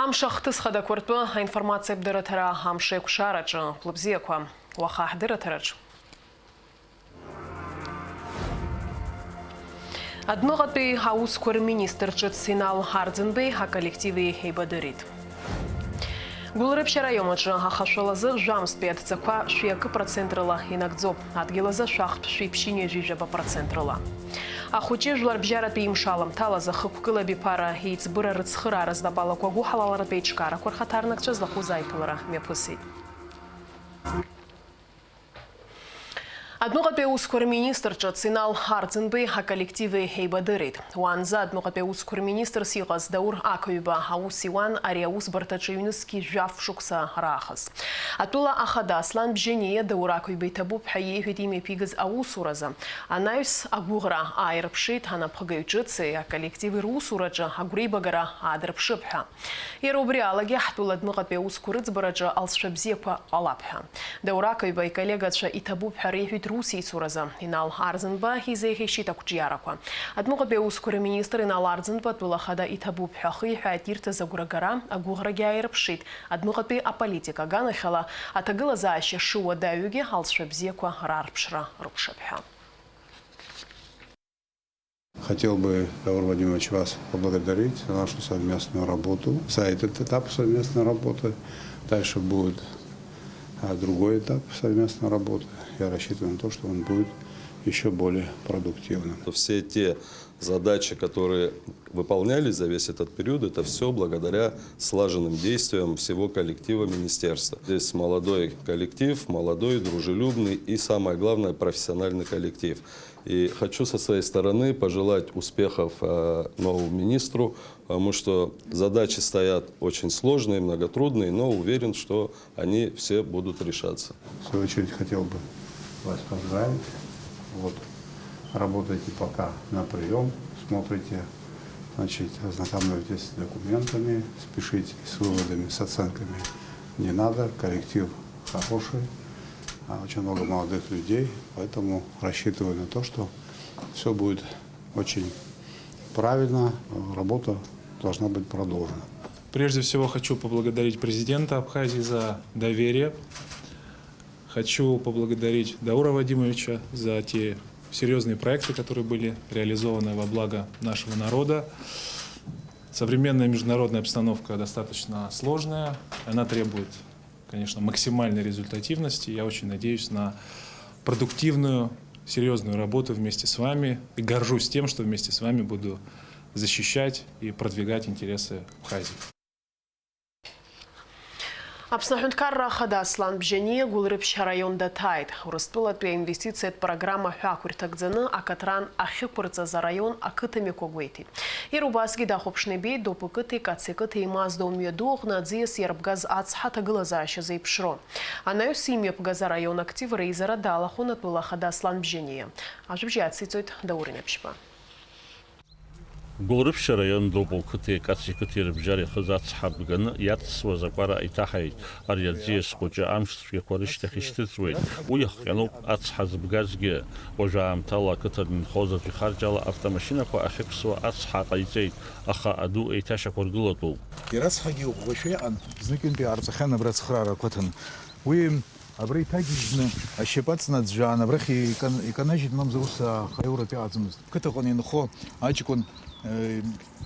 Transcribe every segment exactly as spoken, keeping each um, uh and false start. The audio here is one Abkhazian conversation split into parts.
Амш ахҭыс хадақәа ртәы аинформациатә дырраҭара амш еиқәшараҿы. Хәлыбзиақәа, уаха ҳдырраҭараҿ. Адәныҟатәи аусқәа рминистр ҿыц Инал Арӡынбеи аколлективи еибадырит. Гәылрыԥшь араион аҿы ахашәалазы жәамзтәи адҵақәа шәи акы процент рыла инагӡоуп, адгьыл азы шәахтә шәи ԥшьынҩажәи жәаба процент рыла. Ахәыҷы жәларбжьаратәи имш аламҭалаз ахықәкыла абиԥара еиҵбыра рыцхыраара знапалақәа гәыҳалалратә еиҿкаарақәа рхаҭарнакцәа злахәыз аиԥылара мҩаԥысит. Адәныҟатәи аусқәа рминистр ҿыц Инал Арӡынбеи аколлективи еибадырит. Уаанӡа адәныҟатәи аусқәа рминистрс иҟаз Даур Ақаҩба аус иуан ари аусбарҭаҿы ҩнызқьи жәаф шықәса раахыс. Атәыла ахада Аслан Бжьаниа Даур Ақаҩба иҭабуп ҳәа иеиҳәеит имҩаԥигаз аусуразы. Анаҩс агәыӷра ааирԥшит анапхгаҩ ҿыци аколлективи русураҿы агәреибагара аадырԥшып ҳәа. Иара убри алагьы ҳтәыла адәныҟатәи аусқәа рыӡбараҿы алҵшәа бзиақәа ҟалап ҳәа. Даур Ақаҩба иколлегацәа иҭабуп ҳәа реиҳәеит русеицуразы. Инал Арӡынба изеиӷьеишьеит ақәҿиарақәа. Адәныҟатәи аусқәа рминистр Инал Арӡынба атәыла ахада иҭабуп ҳәа ахиҳәааит ирҭаз агәрагара, агәыӷрагьы ааирԥшит. Адәныҟатәи аполитика аганахьала аҭагылазаашьа шыуадаҩугьы алҵшәа бзиақәа раарԥшра рылшап ҳәа. Хотел бы, Даур Вадимович, вас поблагодарить за нашу совместную работу, за этот этап совместной работы. Дальше будет, а, другой этап совместной работы. Я рассчитываю на то, что он будет ещё более продуктивным. Все те задачи, которые выполнялись за весь этот период, это всё благодаря слаженным действиям всего коллектива министерства. Здесь молодой коллектив, молодой, дружелюбный и, самое главное, профессиональный коллектив. И хочу со своей стороны пожелать успехов, э, новому министру, потому что задачи стоят очень сложные, многотрудные, но уверен, что они все будут решаться. В свою очередь хотел бы вас поздравить. Вот, работаете пока на приём, смотрите, значит, ознакомьтесь с документами, спешить с выводами, с оценками не надо, коллектив хороший, а, очень много молодых людей, поэтому рассчитываю на то, что всё будет очень правильно, э, работа должна быть продолжена. Прежде всего хочу поблагодарить президента Абхазии за доверие. Хочу поблагодарить Даура Вадимовича за те серьёзные проекты, которые были реализованы во благо нашего народа. Современная международная обстановка достаточно сложная. Она требует, конечно, максимальной результативности. Я очень надеюсь на продуктивную, серьёзную работу вместе с вами. И горжусь тем, что вместе с вами буду защищать и продвигать интересы Абхазии. Аԥсны Аҳәынҭқарра Ахада Аслан Бжьаниа Гәылрыԥшь араион даҭааит. Урыстәылатәи аинвестициатә программа ҳәа ақәирҭагӡаны акатран ахьықәырҵаз араион ақыҭамҩақәа гәеиҭеит. Иара убасгьы дахәаԥшны ибеит Допу қыҭеи Каци қыҭеи Мазда мҩаду аҟны аӡиас иарбгаз ацҳа аҭагылазаашьа зеиԥшроу. Анаҩс имҩаԥгаз араион актив реизара далахәын атәыла ахада Аслан Бжьаниа. Ажәабжь иациҵоит Даур Инаԥшьба. Гәылрыԥшь араион Допу қыҭеи Каци қыҭеи рыбжьара ихыз ацҳа бганы иацсуаз акәара иҭаҳаит. Ари аӡиас хәыҷы амш цәгьақәа рышьҭахь ишьҭыҵуеит. Уи иахҟьаноуп ацҳа зыбгазгьы. Уажәы аамҭала ақыҭан инхоз аӡә ихарџьала автомашьынақәа ахьықәсуа ацҳа ҟаиҵеит, аха аду еиҭашьақәыргылатәуп. Ирацҳагьы иӷәӷәашәа иҟан, зныкьынтәи иаарҵахьан абра ацхыраара ақыҭан. Уи абра иҭагьежьны ашьапы аҵнаӡәӡәаан абрахь икан-, иканажьит, мамзар ус ахаиуратә иҟаӡамызт. Қыҭаҟны инхо аҷкәын, э,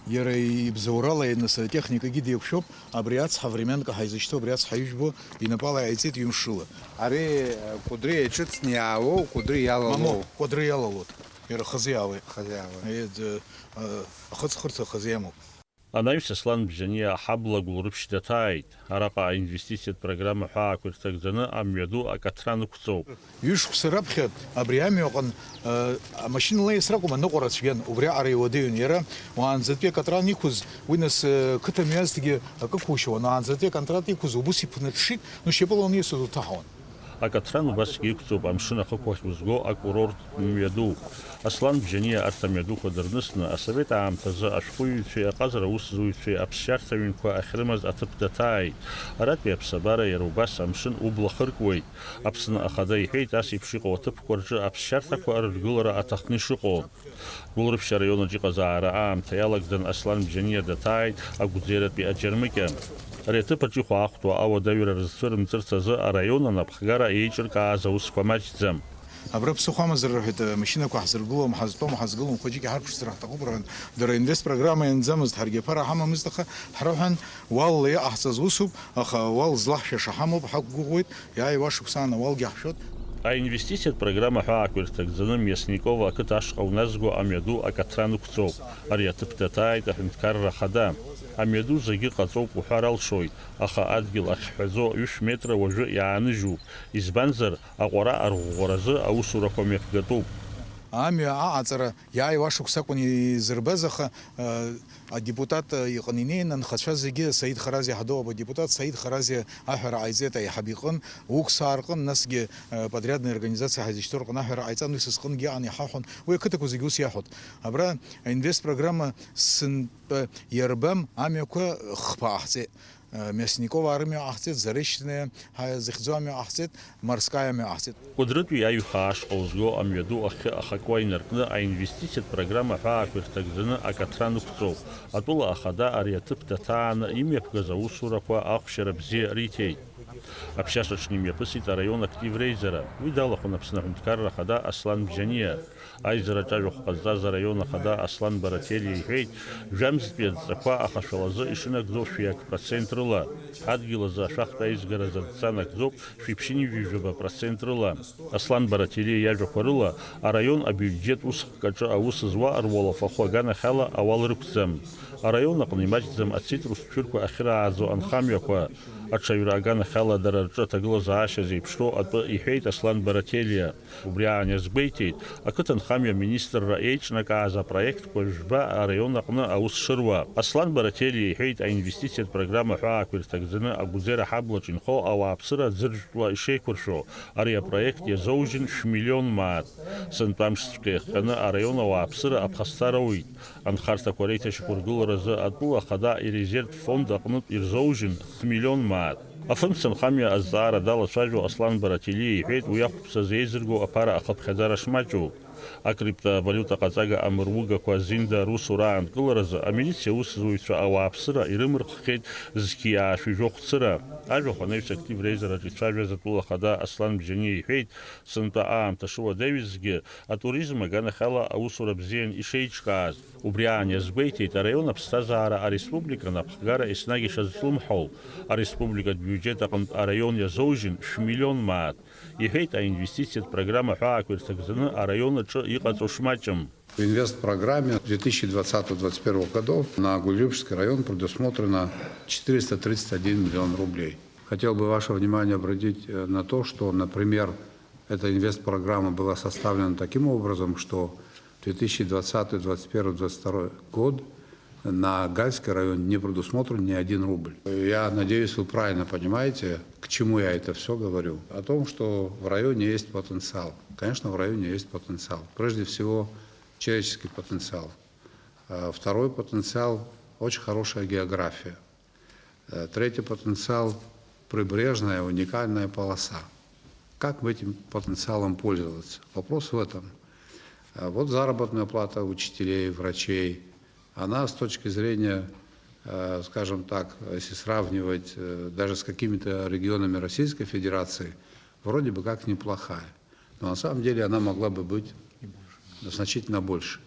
иара ибзоурала, нас атехникагьы деиқәшәоуп, абри ацҳа временка ҳаизышьҭоу, абри ацҳа ижәбо, инапала иааиҵеит ҩымшыла. Ари, э, Кәыдры иаҿыцны иаауоу, Кәыдры иалалоу? Мамоу, Кәыдры иалалоит. Иара хазы иаауеит. Хазы иаауеит. Э, д-, э, ахыҵхырҭа хазы иамоуп. Анаҩс Аслан Бжьаниа аҳабла Гәылрыԥшь даҭааит. Араҟа аинвестициатә программа ҳәа ақәирҭагӡаны амҩаду акатран ықәҵоуп. Ҩышықәса раԥхьа абри амҩаҟын, э, амашьынала иасракәым аныҟәара цәгьан, убриаҟара иуадаҩын. Иара уаанӡатәи акатран иқәыз, уи нас, э, қыҭа мҩазҭгьы акы қәушьуан, уаанӡатәи аконтракт иқәыз убыс иԥнаҽҽит, ну, шьапыла уаниасуаз уҭаҳауан. Акатран убасгьы иқәҵоуп амшын ахықәахь узго акурорттә мҩаду. Аслан Бжьаниа арҭ амҩадуқәа дырнысны, асовет аамҭазы ашәҟәыҩҩцәеи аҟазара аусзуҩцәеи аԥсшьарҭа ҩнқәа ахьрымаз аҭыԥ даҭааит. Аратәи аԥсабара иара убас амшын убла хыркуеит. Аԥсны Ахада иҳәеит ас еиԥш иҟоу аҭыԥқәа рҿы аԥсшьарҭақәа рыргылара аҭахны ишыҟоу. Гәылрыԥшь араион аҿы иҟазаара аамҭа иалагӡан Аслан Бжьаниа даҭааит Агәӡератәи аџьармыкьа. Ари аҭыԥ аҿы ихәаахәҭуа ауадаҩра рызцәырымҵырц азы араион анапхгара еиҿыркааз аусқәа маҷӡам. Абра ԥсыхәа амазар рҳәеит, амашьынақәа ҳзыргылом, ҳазтәом, ҳазгылом, хәыҷык иҳарԥшӡар ҳҭахуп рҳәан. Дара инвестпрограмма ианӡамызт, ҳаргьы аԥара ҳамамызт, аха ҳрыҳәан, уалла иҟаҳҵаз усуп, аха уал злаҳшәаша ҳамоуп, ҳақәгәыӷуеит, иааиуа шықәсаан ауалгьы ҳшәот. Аинвестициатә программа ҳәаақәа ирҭагӡаны Мясникова ақыҭа ашҟа уназго амҩаду акатран ықәҵоуп. Ари аҭыԥ даҭааит аҳәынҭқарра ахада. Амҩаду зегьы ҟаҵоуп уҳәар алшоит, аха адгьыл ахьҳәаӡо ҩышә метра уажәы иааныжьуп. Избанзар, аҟәара арӷәӷәаразы аусурақәа мҩаԥгатәуп. Амҩа аҟаҵара иааиуа шықәса акәын изырбаз, аха, э, адепутат, э, иҟны инеин, анхацәа зегьы, Саид Харазиа ҳадоу адепутат Саид Харазиа аҳәара ҟаиҵеит аиҳаб иҟын, уксаа рҟын, насгьы, э, подрядный организациа ҳазышьҭоу рҟны аҳәара ҟаиҵан, уи са сҟынгьы иҟан иҳаҳәон, уи ақыҭақәа зегьы ус иаҳәот. Абра аинвестпрограмма сынтәа иарбам амҩақәа хԥа ҟаҳҵеит. Мясниковаа рымҩа ҟаҳҵеит, Заречная ҳа-, зыхьӡу амҩа ҟаҳҵеит, Морская амҩа ҟаҳҵеит. Кәыдрытәи аҩхаа ашҟа узго амҩаду ахьы ахакуа инаркны аинвестициатә программа аҳәаақәа ирҭагӡаны акатран ықәҵоуп. Атәыла ахада ари аҭыԥ даҭааны имҩаԥгаз аусурақәа ахәшьара бзиа риҭеит. Аԥшьашаҿы имҩаԥысит араион актив реизара. Уи далахәын Аԥсны аҳәынҭқарра ахада Аслан Бжьаниа. Аизараҿы ажәахә ҟазҵаз араион ахада Аслан Барателиа иҳәеит, жәамзтәи адҵақәа ахашәалазы ишынагӡо шәи ак процент рыла, адгьыл азы ашәахтә аизгаразы адҵа нагӡоуп шәи ԥшьынҩажәи жәаба процент рыла. Аслан Барателиа иажәақәа рыла, араион абиуџьет усхк аҿы аус зуа руалафахәы аганахьала ауал рықәӡам. Араион аҟны имаҷӡам ацитрустә џьырқәа ахьырааӡо анхамҩақәа. Аҽаҩра аганахьала дара рҿы аҭагылазаашьа зеиԥшроу атәы иҳәеит Аслан Барателиа. Убри аан иазгәеиҭеит, ақыҭанхамҩа аминистрра еиҿнакааз апроектқәа жәба араион аҟны аус шыруа. Аслан Барателиа иҳәеит, аинвестициатә программа аҳәаақәа ирҭагӡаны Агәӡера аҳаблаҿ инхо ауааԥсыра аӡыржәтәла ишеиқәыршәо, ари апроект иазоужьын шәмиллион мааҭ. Сынтәа амшцәгьа иахҟьаны араион ауааԥсыра аԥхасҭа роуит. Анхарҭақәа реиҭашьақәыргыларазы атәыла ахада ирезервтә фонд аҟнытә ирзоужьын хә-миллион мааҭ. Афымца нхамҩа азҵаара далацәажәо Аслан Барателиа иҳәеит, уи ахәԥса зеизырго аԥара ахыԥхьаӡара шмаҷу. Акриптовалиута ҟаҵага амыругақәа азин ду русура аанкыларазы амилициа аусзуҩцәа ауааԥсыра ирымырххьеит зқьи аашәи жәохә цыра. Ажәахә анаҩс актив реизараҿы ицәажәаз атәыла ахада Аслан Бжьаниа иҳәеит, сынтәа аамҭа шыуадаҩызгьы атуризм аганахьала аусура бзиан ишеиҿкааз. Убри аан иазгәеиҭеит, араион аԥсҭазаара ареспублика анапхгара еснагь ишазҿлымҳау, ареспубликатә биуџьет аҟынтә араион иазоужьын шә-миллион мааҭ, иҳәеит аинвестициатә программа аҳәаақәа ирҭагӡаны араион аҿы иҟаҵоу шмаҷым. В инвестпрограмме две тысячи двадцатого двадцать первого годов на Гульрыпшский район предусмотрено четыреста тридцать один миллион рублей. Хотел бы ваше внимание обратить, э, на то, что, например, эта инвестпрограмма была составлена таким образом, что две тысячи двадцатый, двадцать первый, двадцать второй год на Гальский район не предусмотрен ни один рубль. Я надеюсь, вы правильно понимаете, к чему я это всё говорю. О том, что в районе есть потенциал. Конечно, в районе есть потенциал. Прежде всего, человеческий потенциал. Э, второй потенциал — очень хорошая география. Э, третий потенциал — прибрежная уникальная полоса. Как этим потенциалом пользоваться? Вопрос в этом. Э, вот заработная плата учителей, врачей, она с точки зрения, э, скажем так, если сравнивать, э, даже с какими-то регионами Российской Федерации, вроде бы как неплохая. Но на самом деле она могла бы быть значительно больше,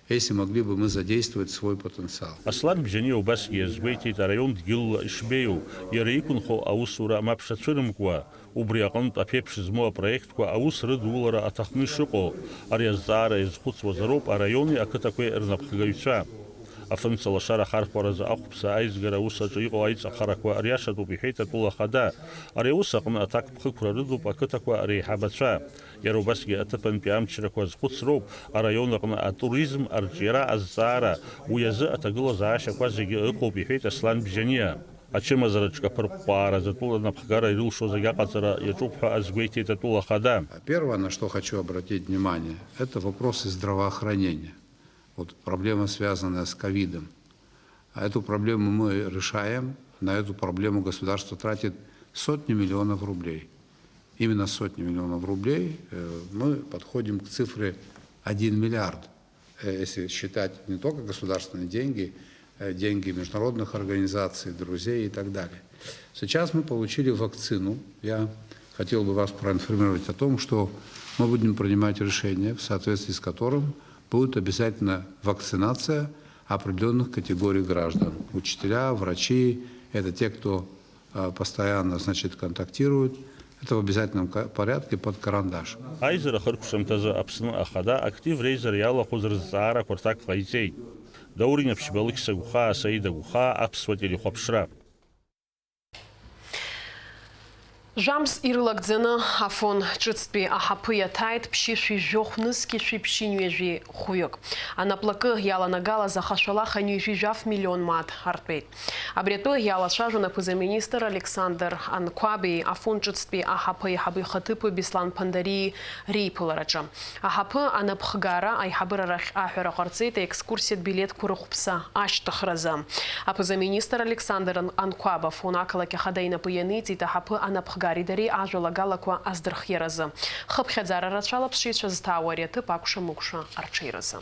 если могли бы мы задействовать свой потенциал. Аслан Бжьаниа убасгьы иазгәеиҭеит араион дгьылла ишбеиоу, иара иқәынхо аусура мап шацәырымкуа, убри аҟынтә аԥеиԥш змоу апроектқәа аус рыдулара аҭахны ишыҟоу. Ари азҵаара иазхәыцуазароуп араиони ақыҭақәеи рнапхгаҩцәа. Афымца лашара ахархәаразы ахәԥса аизгара аус аҿы иҟоу аиҵахарақәа риашатәуп, иҳәеит атәыла ахада. Ари аус аҟны аҭакԥхықәра рыдуп ақыҭақәа реиҳабацәа. Иара убасгьы аҭыԥантәи амчрақәа азхәыцроуп араион аҟны атуризм арҿиара азҵаара, уи азы аҭагылазаашьақәа зегьы ыҟоуп, иҳәеит Аслан Бжьаниа. Ачымазара ҿкаԥырҟәҟәааразы атәыла напхгара ирылшо зегь аҟаҵара иаҿуп ҳәа азгәеиҭеит атәыла ахада. Первое, на что хочу обратить внимание, это вопросы здравоохранения. Вот проблема, связанная с ковидом. А эту проблему мы решаем. На эту проблему государство тратит сотни миллионов рублей. Именно сотни миллионов рублей. Э, мы подходим к цифре один миллиард. Э, если считать не только государственные деньги, э, деньги международных организаций, друзей и так далее. Сейчас мы получили вакцину. Я хотел бы вас проинформировать о том, что мы будем принимать решение, в соответствии с которым будет обязательно вакцинация определенных категорий граждан. Учителя, врачи, это те, кто, э, постоянно, значит, контактируют. Это в обязательном ка-, порядке под карандаш. Аизара ахыркәшамҭазы Аԥсны Ахада актив реизара иалахәыз рызҵаарақәа рҭак ҟаиҵеит. Даур Инаԥшьба, Алықьса Гәхаа, Саида Гәхаа, Аԥсуа телехәаԥшра. Жәамс ирылагӡаны Афон ҿыцтәи аҳаԥы иаҭааит ԥшьышәи жәохә нызқьи шәи ԥшьынҩажәи хәҩык. Анаплакы иаланагалаз ахашәала хынҩажәи жәаф миллион мааҭ артәеит. Абри атәы иалацәажәон аԥыза-министр Александр Анқәабеи Афон ҿыцтәи аҳаԥы аиҳабы ихаҭыԥуаҩ Беслан Ԥандарии реиԥылараҿы. Аҳаԥы анапхгара аиҳабыра рахь аҳәара ҟарҵеит аекскурсиатә билеҭқәа рыхәԥса ашьҭыхразы. Аԥыза-министр Александр Ан-, Анқәаб Афон ақалақь ахада инапы ианиҵеит аҳаԥы анапхгареи дареи ажәалагалақәа аздырхиаразы. Хыԥхьаӡара рацәала ԥсшьаҩцәа зҭаауа ари аҭыԥ акәша-мыкәша арҽеиразы.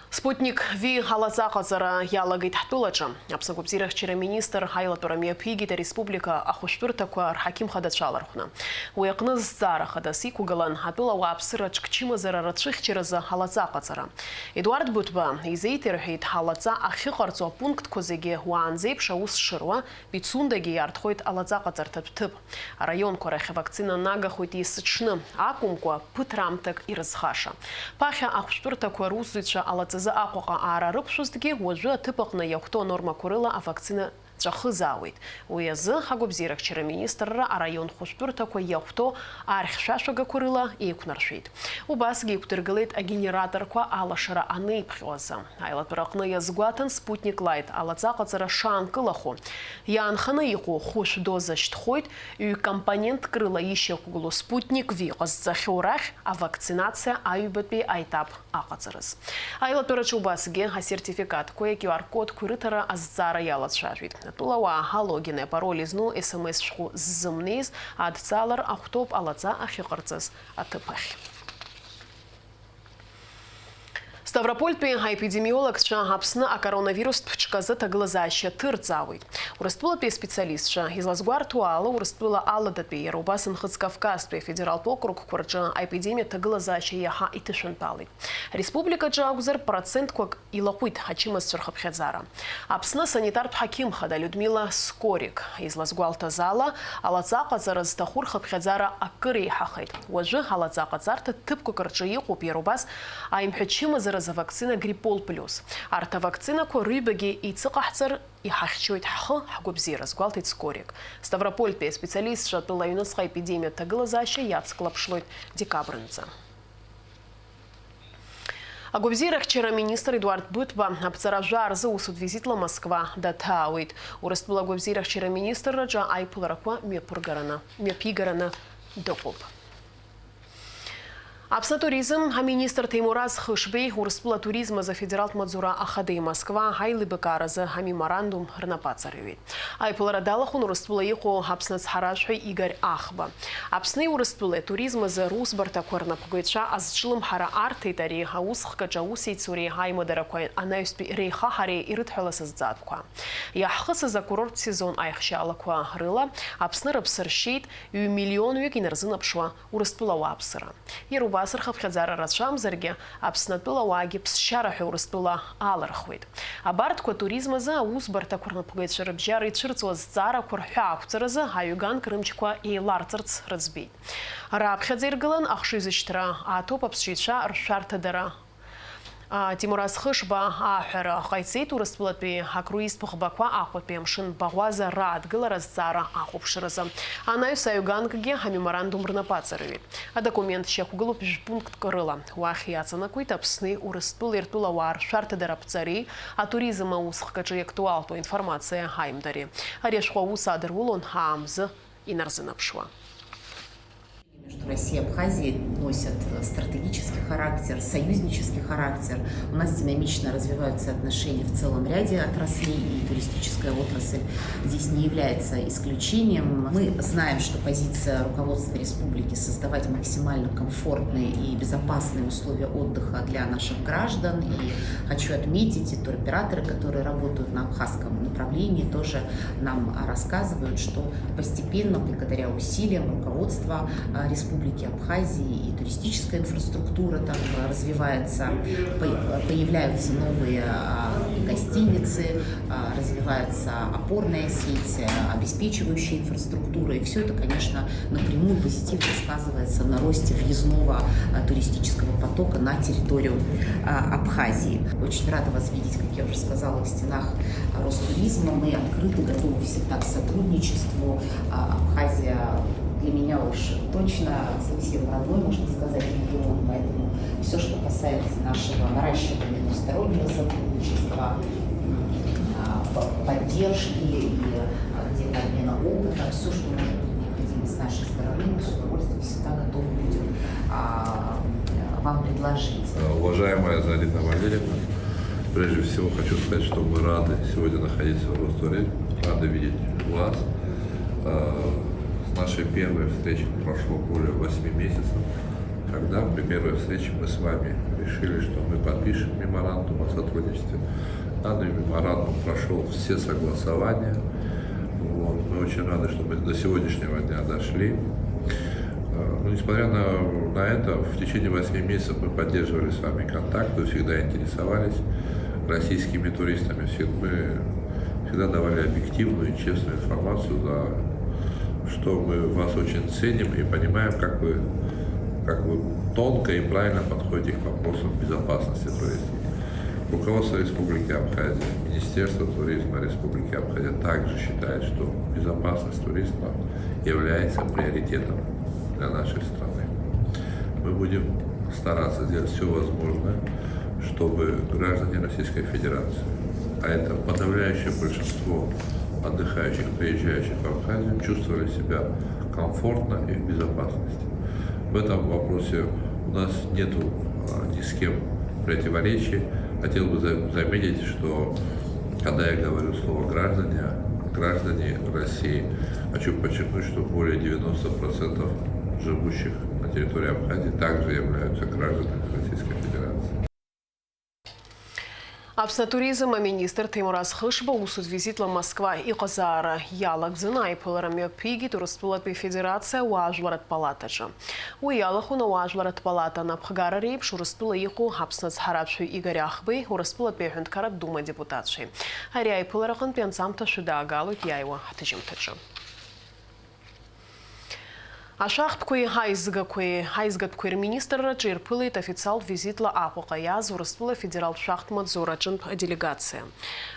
Спутник V алаҵа аҟаҵара иалагеит ҳтәылаҿы. Аԥсны агәабзиарахьчара министр аилатәара мҩаԥигеит ареспублика ахәышәтәырҭақәа рҳақьым хадацәа алархәны. Уи аҟны зҵаара хадас иқәгылан атәыла ауааԥсыра ҿк-чымазара рацәыхьчаразы алаҵа аҟаҵара. Едуард Быҭәба изеиҭеирҳәеит алаҵа ахьыҟарҵо апунктқәа зегьы уаанӡеиԥш аус шыруа, Пицундагьы иаартхоит алаҵа ҟаҵарҭатә ҭыԥ. Араионқәа рахь авакцина нагахоит есыҽны, акәымкәа, ԥыҭраамҭак ирызхаша. Ԥахьа ахәшәтәырҭақәа русзуҩцәа алаҵазы Аҟәаҟа аара рықәшәозҭгьы, уажәы аҭыԥ аҟны иахәҭоу анормақәа рыла авакцина ҵәахызаауеит. Уи азы агәабзиарахьчара министрра араион хәышәтәырҭақәа иахәҭоу архьшәашәагақәа рыла еиқәнаршәеит. Убасгьы еиқәдыргылеит агенераторқәа алашара анеиԥхьо азы. Аилатәара аҟны иазгәаҭан Спутник Лайт алаҵа аҟаҵара шаанкылахо. Иаанханы иҟоу хәышә доза шьҭхоит, ҩ-компонентк рыла ишьақәгылоу Спутник V ҟазҵахьоу рахь авакцинациа аҩбатәи аетап аҟаҵараз. Аилатәараҿы убасгьы асертификатқәеи аQ R кодқәеи рыҭара азҵаара иалацәажәеит. Атәылауаа алогини апароли зну S M S шәҟәы ззымнеиз адҵалар ахәҭоуп алаҵа ахьыҟарҵаз аҭыԥ ахь. Ставропольтәи аепидемиологцәа Аԥсны акоронавирустә ԥшказы ҭагылазаашьа ҭырҵаауеит. Урыстәылатәи аспециалистцәа излазгәарҭо ала, Урыстәыла аладатәи, иара убас Нхыҵ Кавказтәи афедералтә округқәа рҿы аепидемиа ҭагылазаашьа иаҳа иҭышәынтәалеит. Ареспубликаҿы акәзар, процентқәак илаҟәит ачымазцәа рхыԥхьаӡара. Аԥсны асанитартә ҳақьым хада Людмила Скорик излазгәалҭаз ала, алаҵа аҟаҵара зҭаху рхыԥхьаӡара акыр еиҳахеит. Уажәы алаҵа аҟаҵарҭа ҭыԥқәак рҿы иҟоуп иара убас аимҳәа чымазаразы авакцина Гриппол плюс. Арҭ авакцинақәа рыҩбагьы еицыҟаҳҵар иҳахьчоит ҳхы, ҳгәабзиара, азгәалҭеит Скорик. Ставропольтәи аспециалистцәа атәыла аҩныҵҟа аепидемиа ҭагылазаашьа иацклаԥшлоит декабрынӡа. Агәабзиарахьчара аминистр Едуард Быҭәба аԥҵара жәаа рзы усутә визитла Москва даҭаауеит. Урыстәыла агәабзиарахьчара аминистрраҿы аиԥыларақәа мҩаԥыргараны, мҩаԥигараны дыҟоуп. Аԥсны атуризм аминистр Ҭемураз Хышбеи Урыстәыла атуризм азы афедералтә маҵзура ахадеи Москва аилибакааразы амеморандум рнапаҵараҩит. Аиԥылара далахәын Урыстәыла иҟоу Аԥсны ацҳаражәҳәаҩ Игорь Ахба. Аԥсни Урыстәылеи атуризм азы русбарҭақәа рнапхгаҩцәа азҿлымҳара арҭеит ари аусхкаҿы аусеицуреи аимадарақәа анаҩстәи реихаҳареи ирыдҳәалаз азҵаатәқәа. Иаҳхысыз акурорттә сезон аихшьаалақәа рыла Аԥсны рыԥсыршьеит ҩ-миллионҩык инарзынаԥшуа Урыстәыла ауааԥсыра. Иара убас рхыԥхьаӡара рацәамзаргьы, Аԥснатәыла ауаагьы ԥсшьара ҳәа Урыстәыла алырхуеит. Абарҭқәа атуризм азы аусбарҭақәа рнапхгаҩцәа рыбжьара ицәырҵуа азҵаарақәа рҳәаақәҵаразы аҩганк рымчқәа еиларҵарц рыӡбеит. Раԥхьаӡа иргылан ахшыҩзышьҭра аҭоуп аԥсшьаҩцәа ршәарҭадара Тимураз Хышба аҳәара ҟаиҵеит Урыстәылатәи акруизтә ӷбақәа Аҟәатәи амшын баӷәаза раадгылара азҵаара ахәаԥшразы. Анаҩс аҩганкгьы амеморандум рнапы аҵарҩит. Адокумент шьақәгылоуп жәпунктк рыла. Уахь иаҵанакуеит Аԥсни Урыстәылеи ртәылауаа ршәарҭадара аԥҵареи атуризм аусхкаҿы иактуалтәу аинформациа аимдареи. Ари ашәҟәы аус адырулон аамзы инарзынаԥшуа. Между Россией и Абхазией носят стратегический характер, союзнический характер. У нас динамично развиваются отношения в целом ряде отраслей, и туристическая отрасль здесь не является исключением. Мы знаем, что позиция руководства республики — создавать максимально комфортные и безопасные условия отдыха для наших граждан. И хочу отметить, и туроператоры, которые работают на абхазском направлении, тоже нам рассказывают, что постепенно, благодаря усилиям руководства, а, Республики Абхазии, и туристическая инфраструктура там, а, развивается, по-, появляются новые, а, гостиницы, а, развивается опорная сеть, а, обеспечивающая инфраструктура. И всё это, конечно, напрямую позитивно сказывается на росте въездного, а, туристического потока на территорию, а, Абхазии. Очень рада вас видеть, как я уже сказала, в стенах, а, Ростуризма. Мы открыты, готовы всегда к сотрудничеству. А, Абхазия для меня уж точно совсем родной, можно сказать, регион, поэтому всё, что касается нашего наращивания двустороннего сотрудничества, м, а, по-, поддержки и, а, где-то обмена опытом, всё, что может быть необходимо с нашей стороны, мы с удовольствием всегда готовы будем, а, вам предложить. Уважаемая Зарина Валерьевна, прежде всего хочу сказать, что мы рады сегодня находиться в Ростуризме, рады видеть вас. Э, с нашей первой встречи прошло более восьми месяцев, когда при первой встрече мы с вами решили, что мы подпишем меморандум о сотрудничестве. Данный меморандум прошёл все согласования. Вот. Мы очень рады, что мы до сегодняшнего дня дошли. Э, но несмотря на, на это, в течение восьми месяцев мы поддерживали с вами контакт, вы всегда интересовались российскими туристами. Всё-, мы всегда давали объективную и честную информацию, за что мы вас очень ценим и понимаем, как вы, как вы тонко и правильно подходите к вопросам безопасности туристов. Руководство Республики Абхазия, Министерство туризма Республики Абхазия также считает, что безопасность туристов является приоритетом для нашей страны. Мы будем стараться сделать всё возможное, чтобы граждане Российской Федерации, а это подавляющее большинство отдыхающих, приезжающих в Абхазию, чувствовали себя комфортно и в безопасности. В этом вопросе у нас нету, а, ни с кем противоречий. Хотел бы за-, заметить, что когда я говорю слово «граждане», граждане России, хочу подчеркнуть, что более девяноста процентов живущих на территории Абхазии также являются гражданами Российской Федерации. Аԥсны атуризм аминистр Ҭемураз Хышба усутә визитла Москва иҟазаара иалагӡаны аиԥылара мҩаԥигеит Урыстәылатәи Афедерациа ауаажәларратә палатаҿы. Уи иалахәын ауаажәларратә палата анапхгара реиԥш Урыстәыла иҟоу Аԥсны ацҳаражәҳәаҩ Игорь Ахбеи, Урыстәылатәи аҳәынҭқарратә Дума адепутатцәеи. Ари аиԥылара аҟынтәи анҵамҭа шәыдаагалоит иааиуа ҳҭыжьымҭаҿы. Ашәахтәқәеи аизгақәеи, аизгатәқәеи рминистрраҿы ирԥылеит официалтә визитла Аҟәаҟа иааз Урыстәыла афедералтә шәахтә маҵзура аҿынтә аделегациа.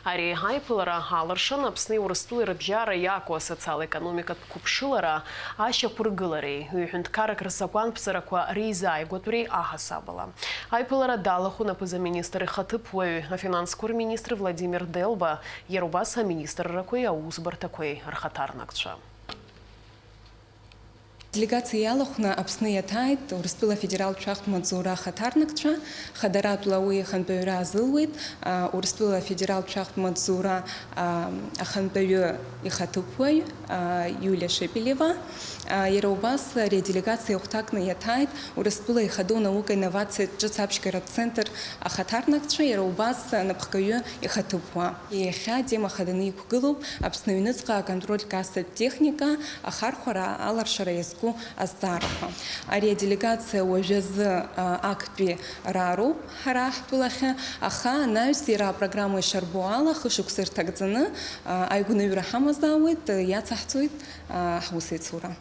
Ари аиԥылара алыршан Аԥсни Урыстәылеи рыбжьара иаку асоциал-економикатә қәыԥшылара ашьақәыргылареи, ҩ-ҳәынҭқаррак рзакәанԥҵарақәа реизааигәатәреи аҳасабала. Аиԥылара далахәын аԥыза-министр ихаҭыԥуаҩ, афинансқәа рминистр Владимир Делба, иара убас аминистррақәеи аусбарҭақәеи рхаҭарнакцәа. Делегациа иалахәны Аԥсны иаҭааит Урыстәыла афедералтә шәахтә маҵзура ахаҭарнакцәа, хадаратәла уи ахантәаҩра азылуеит, а, Урыстәыла афедералтә шәахтә маҵзура, а, ахантәаҩы ихаҭыԥуаҩ, а, Иулиа Шепелева. А, иара убас ари аделегациа ихәҭакны иаҭааит Урыстәыла ихадоу анаука инновациатә ҿыц аԥшьгаратә центр ахаҭарнакцәа, иара убас анапхгаҩы ихаҭыԥуа. Иахьа атема хаданы иқәгылоуп Аԥсны аҩныҵҟа аконтроль кассатә техника ахархәара аларшара иазку азҵаарақәа. Ари аделегациа уажәазы, а, актәи раароуп ҳара ҳтәылахьы, аха анаҩс иара апрограмма ишарбо ала, хышықәса ирҭагӡаны, а, аигәныҩра ҳамазаауеит, иацаҳҵоит, а, ҳусеицура.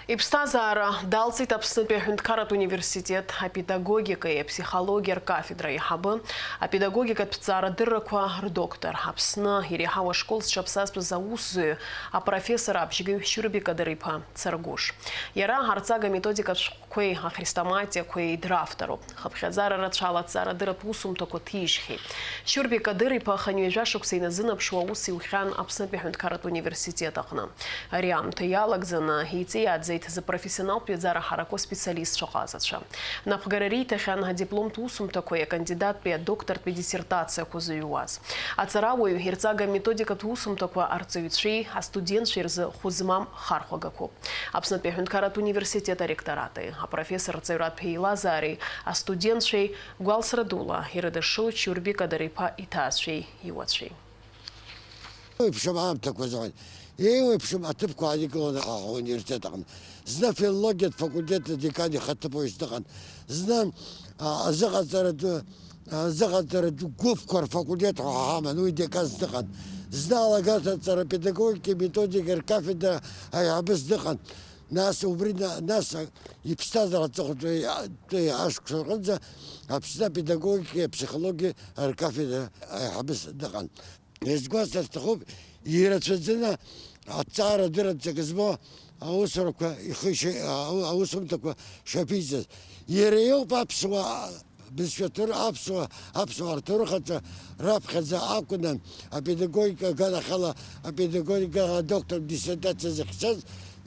Иԥсҭазаара далҵит Аԥснытәи аҳәынҭқарратә университет апедагогикеи аԥсихологиа ркафедра аиҳабы, апедагогикатә ҭҵаарадыррақәа рдоктор, Аԥсны иреиҳау ашкол зҽаԥсазтәыз аусзуҩы, апрофессор абжьгаҩ Шьурбеи Кадыр-иԥа Царгәыш. Иара арҵага методикатә шәҟәқәеи ахрестоматиақәеи дравторуп. Хыԥхьаӡара рацәала аҭҵаарадырратә усумҭақәа ҭижьхьеит. Шьурбеи Кадыр-иԥа хынҩажәа шықәса иназынаԥшуа аус иухьан Аԥснытәи аҳәынҭқарратә университет аҟны. Ари аамҭа иалагӡаны еиҵеиааӡеит зыпрофессионалтә ҩаӡара ҳараку аспециалистцәа ҟазацәа. Напхгара риҭахьан адипломтә усумҭақәеи акандидаттәи адоктортәи диссертациақәа зыҩуаз. Аҵарауаҩ ирҵага-методикатә усумҭақәа арҵаҩцәеи астудентцәеи рзы хәы змам хархәагақәоуп. Аԥснытәи аҳәынҭқарратә университет аректорати апрофессор рҵаҩратә еилазаареи астудентцәеи гәалсра дула ирыдышшылоит Шьурбеи Кадыр-иԥа иҭаацәеи иуацәеи. Еиуеиԥшым аамҭақәа зыҟан, еиуеиԥшым аҭыԥқәа ааникылон ҳа ҳуниверситет аҟны. Зны афилологиатә факультет адекан ихаҭыԥуаҩыс дыҟан, зны, а, азыҟаҵаратә, азыҟаҵаратә гәыԥқәа рфакультет ҳәа ҳаман, уи деканс дыҟан, зны алагарҭаҵара педагогикеи методикеи ркафедра аиҳабыс дыҟан, нас убри на-, нас иԥсҭазаара аҵыхәтәантәи ашықәс рҟынӡа Аԥсны апедагогикеи аԥсихологиеи ркафедра аиҳабыс дыҟан. Иазгәасҭар сҭахуп, ирацәаӡаны аҭҵаарадырратә ҵак змоу аусурақәа ихы иши-, ау-, аусумҭақәа шаԥиҵаз. Иара иоуп аԥсуа бызшәа ҭоур-, аԥсуа, аԥсуаа рҭоурых аҿы раԥхьаӡа акәны апедагогика аганахьала апедагогика адоктор диссертациа захьчаз,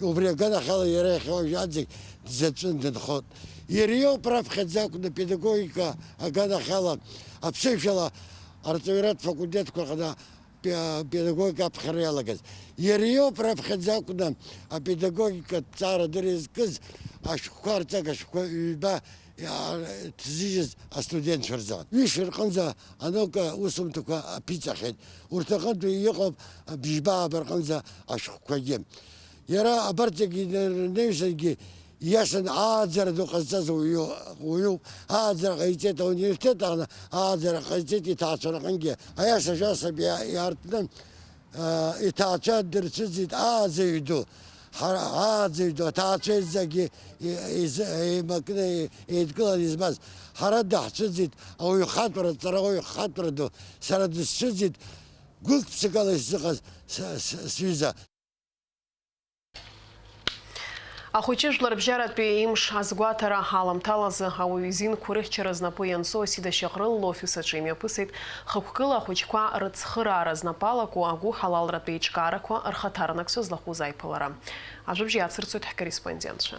убри аганахьала иара иахьа уажәаанӡагь дзаҵәын дынхоит. Иара иоуп раԥхьаӡа акәны апедагогика аганахьала аԥсышәала арҵаҩратә факультетқәа рҟны пе-, педагогика аԥхьара иалагаз. Иара иоуп раԥхьаӡа акәны апедагогикатә ҭҵаарадырра иазкыз ашәҟәқәа, арҵага шәҟәқәа ҩба иа-, ҭзыжьыз астудентцәа рзы. Ҩышәа рҟынӡа анаука усумҭақәа аԥиҵахьеит. Урҭ рҟынтәи иҟоуп бжьба ааба рҟынӡа ашәҟәқәагьы. Иара абарҭ зегьы ирнеижьҭеигьы, ииашаны ааӡара ду ҟазҵаз уаҩу-, уаҩуп. Ааӡара ҟаиҵеит ауниверситет аҟны, ааӡара ҟаиҵеит иҭаацәа рҟынгьы. Аиаша шәасҳәап, иа-, иаартны, аа, иҭаацәа дырцәыӡит ааӡаҩ ду. Ҳара, ааӡаҩ ду, аҭаацәа зегьы и-, изы-, еимакны и-, еидкыланы измаз. Ҳара даҳцәыӡит ауаҩ хатәра, аҵарауаҩ хатәра ду. Сара дысцәыӡит гәык-ԥсыкала исзыҟаз с-, с-, сҩыза. Ахәыҷы жәларбжьаратәи имш азгәаҭара аламҭалазы ауаҩы изинқәа рыхьчара знапы ианҵоу Асида Шьаҟрыл лофис аҿы имҩаԥысит хықәкыла ахәыҷқәа рыцхыраара знапы алаку агәыҳалалратә еиҿкаарақәа рхаҭарнакцәа злахәыз аиԥылара. Ажәабжь иацырҵоит ҳкорреспондентцәа.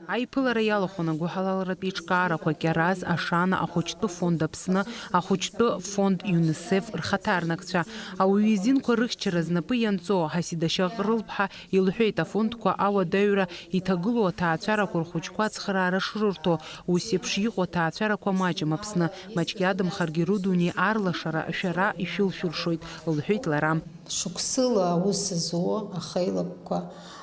Аиԥылара иалахәын агәыҳалалратә еиҿкаарақәа Кьараз, Ашана, ахәыҷтәы фонд Аԥсны, ахәыҷтәы фонд ЮНИСЕФ рхаҭарнакцәа. Ауаҩы изинқәа рыхьчара знапы ианҵоу Асида Шьаҟрыл-ԥҳа илҳәеит, афондқәа ауадаҩра иҭагылоу аҭаацәарақәа рхәыҷқәа ацхыраара шрырҭо, ус еиԥш иҟоу аҭаацәарақәа маҷым Аԥсны, маҷк иадамхаргьы рыдунеи арлашара шәара ишәылшәыршоит, лҳәеит лара. Шықәсыла аус зуа ахеилакқәа,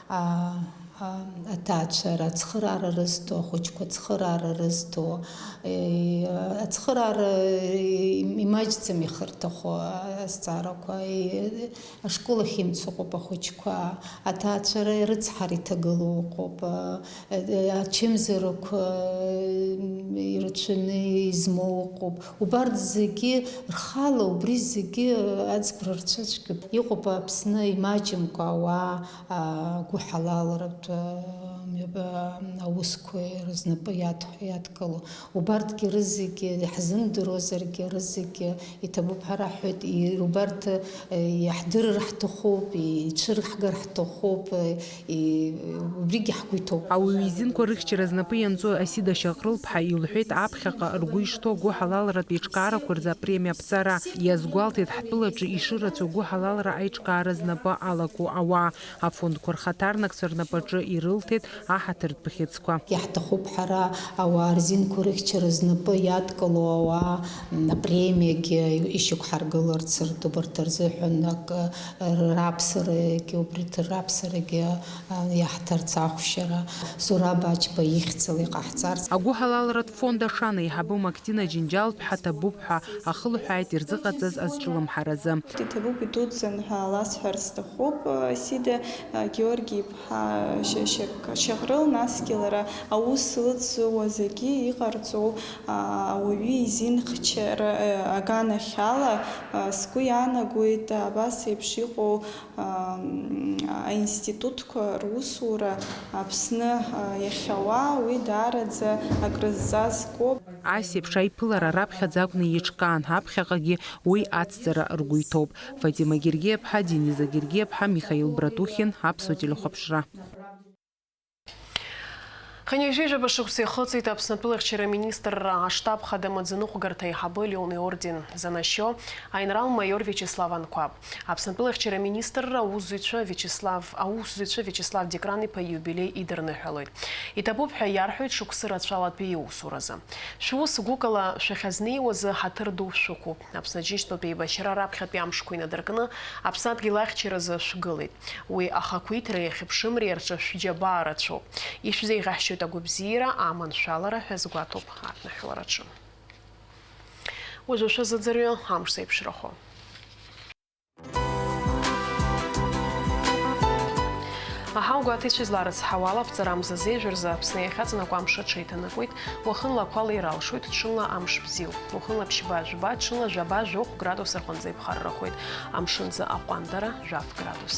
аа, аа, аҭаацәара, ацхыраара рызҭо, ахәыҷқәа ацхыраара рызҭо, е, ацхыраара, е, имаҷӡам ихырҭахо азҵаарақәа, е, ашкол ахь имцо ыҟоуп ахәыҷқәа, аҭаацәара рыцҳара иҭагылоу ыҟоуп, а, а, ачымзарақәа, е, ирацәаны измоу ыҟоуп. Убарҭ зегьы рхала, убри зегьы аӡбра рцәыцәгьоуп. Иҟоуп Аԥсны имаҷымкәа ауаа, а, гәыҳалалратә, а, мҩа-, а, аусқәа рызнапы иад-, иадкыло. Убарҭгьы рызегьы, иаҳзымдыруазаргьы, рызегьы иҭабуп ҳәа раҳҳәоит. И-, убарҭ, э, иаҳдырыр ҳҭахуп, ицәырҳгар ҳҭахуп, э, и-, убригьы ҳгәы иҭоуп. Ауаҩы изинқәа рыхьчара знапы ианҵоу Асида Шьаҟрыл-ԥҳа илҳәеит, аԥхьаҟа ргәы ишҭоу агәыҳалалратә еиҿкаарақәа рзы апремиа аԥҵара. Иазгәалҭеит, ҳтәылаҿы ишырацәоу агәыҳалалра аиҿкаара знапы алаку ауаа. Афондқәа рхаҭарнакцәа рнапаҿы ирылҭеит аҳ ҳаҭыртә бӷьыцқәа. Иаҳҭахуп ҳара ауаа рзинқәа рыхьчара знапы иадкылоу ауаа, м, апремиагьы ишьақәҳаргыларц ртәы, убарҭ рзыҳәан акы раԥсарагьы, убарҭ раԥсарагьы, а, иаҳҭарц ахәшьара, Зураб Ачба ихьӡала иҟаҳҵарц. Агәыҳалалратә фонд Ашана аиҳабы Мактина Џьынџьал-ԥҳа ҭабуп ҳәа ахылҳәааит ирзыҟаҵаз азҿлымҳаразы. Иҭабуп идуӡӡан ҳәа ласҳәар сҭахуп, Сида Георги-иԥҳа Шьаҟрыл, насгьы лара аус лыцзууа зегьы иҟарҵо ауаҩы изинхьчара аганахьала, сгәы иаанагоит абас еиԥш иҟоу аинститутқәа русура Аԥсны иахьауа, уи даараӡа акрызҵазкуоуп. Ас еиԥш аиԥылара раԥхьаӡа акәны еиҿкаан, аԥхьаҟагьы уи ацҵара ргәы иҭоуп. Фатима Гергиаԥҳа, Дениза Гергиаԥҳа, Михаил Братухин, Аԥсуа телехәаԥшра. Хынҩажәижәаба шықәса ихыҵит Аԥсны атәылахьчара аминистрра аштаб хада амаӡаныҟәгарҭа аиҳабы Леон иорден занашьо аинрал-маиор Виачеслав Анқәаб. Аԥсны атәылахьчара аминистрра аусзуҩцәа Виачеслав, аусзуҩцәа Виачеслав Дикран-иԥа ииубилеи идырныҳәалоит. Иҭабуп ҳәа иарҳәоит шықәсы рацәалатәи иусуразы. Шәус гәыкала шәахьазнеиуазы ҳаҭыр ду шәықәуп. Аԥсны Аџьынџьтәылатә еибашьра раԥхьатәи амшқәа инадыркны Аԥсадгьыл ахьчаразы шәгылеит. Уи ахақәиҭреи ахьыԥшымреи рҿы шәџьабаа рацәоуп. Ишәзеиӷьаҳшьоит агәабзиара, аманшәалара ҳәа згәаҭоуп аҭныҳәалараҿы. Уажәы шәазыӡырҩы амш зеиԥшрахо. Аҳауа гәаҭеицәа изларыцҳауа ала, аԥҵара амзазы ижәырзы Аԥсны иахьаҵанакуа амш аҽеиҭанакуеит, уахынла ақәа леира алшоит, ҽынла амш бзиоуп. Уахынла ԥшьба-жәба, ҽынла жәаба-жәохә градус рҟынӡа иԥхаррахоит, амшынӡы аҟәандара жәаф градус.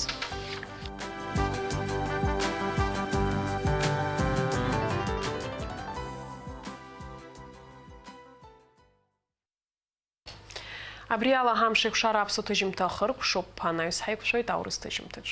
Абри ала ҳамш еиқәшара аԥсуа ҭыжьымҭа ахыркәшоуп, анаҩс ҳаиқәшәоит аурыс ҭыжьымҭаҿ.